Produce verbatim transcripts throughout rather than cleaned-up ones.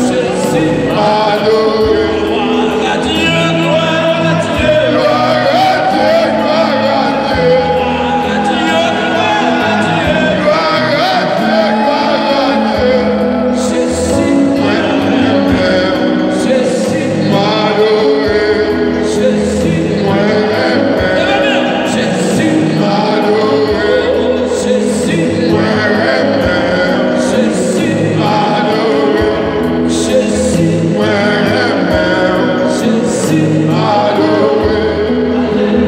Jezi, m adore. Glwa a Dye, glwa a Dye. Glwa a Dye, glwa a Dye. Glwa a Dye, glwa a Dye. Glwa a Dye, glwa a Dye. Jezi, mwen renmen w. Jezi, m adore. Jezi, mwen renmen w. Jezi, m adore. Jezi, mwen renmen w. Jezi, m adore. Jezi, mwen renmen w. Jezi, m adore. Jezi,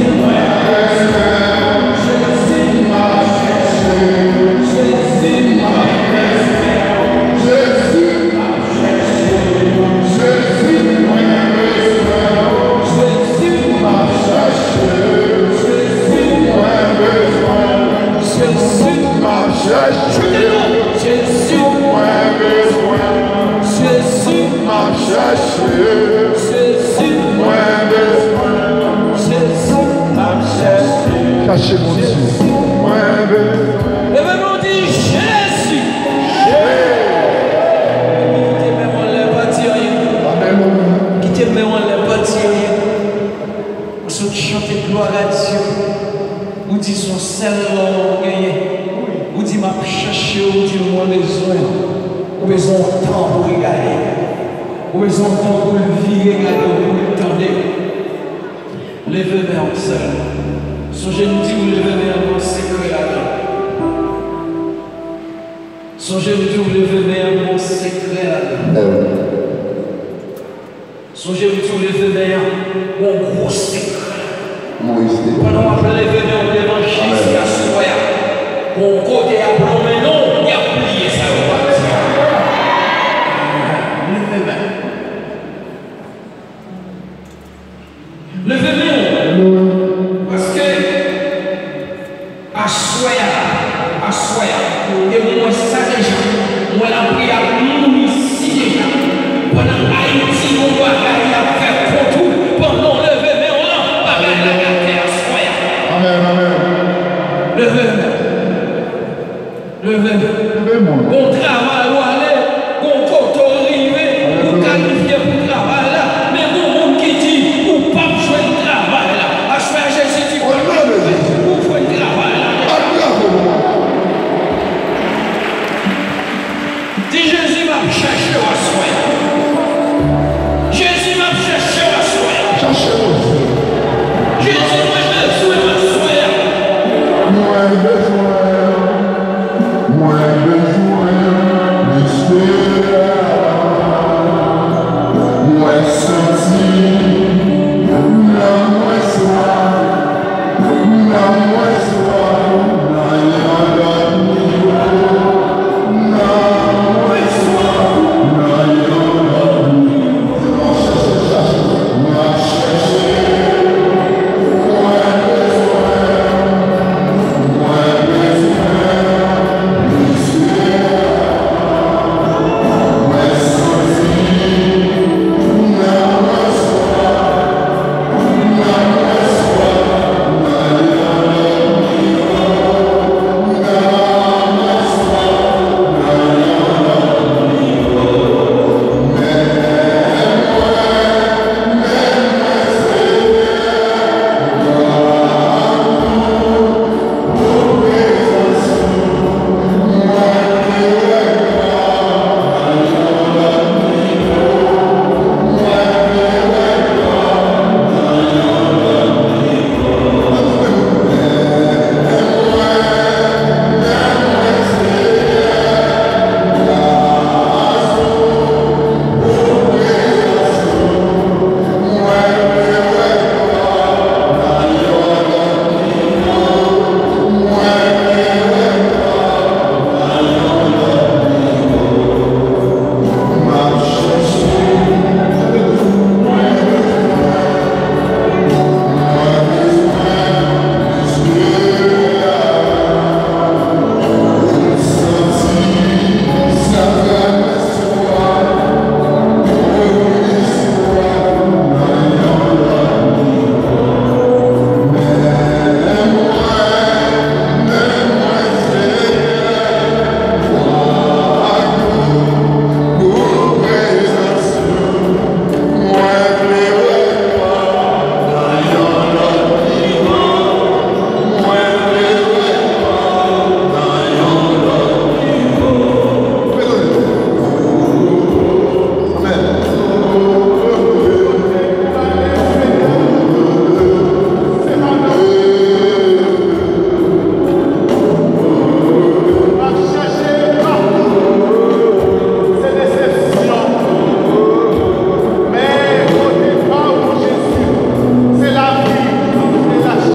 mwen bezwen w. Jezi, m ap chache w. Jezi, mwen bezwen w. Jezi, m ap chache w. Jezi, mwen bezwen w. Jezi, m ap chache w. Jezi, mwen bezwen w. Jezi, m ap chache w. Chache Bondye. Jezi, mwen bezwen w. Leve men w, di, Jezi. Epi kite men w anlè, pa di anyen. Alelouya. Kite men w anlè, pa di anyen. Ou sot chante glwa a Dye. Ou di se yon sèl lòm ou genyen. Ou di m ap chache w, ou di mwen bezwen w. Ou bezwen yon tan pou regade. Ou bezwen yon tan pou l vire gade w, pou l tande w. Leve men w sèlman. Sonje m di w leve men an, gon sekrè ladan l. Sonje m di w leve men an, gon sekrè ladan l. Sonje m di w leve men an, gon gwo sekrè. Pandan w ap leve men w devan Jezi aswè a, gon kote y ap lonmen non w, y ap bliye sa yo pa di. Leve men. Leve men w. Paske aswè a, aswè a, e m wè sa deja. M wè lapriyè ap mouri isi deja. Pandan Ayiti, gon bagay y ap fè kont ou. Pandan w leve men w lan, bagay la atè aswè a. Amèn, amèn. Leve men w. Leve men w. Leve men w. Gon travay w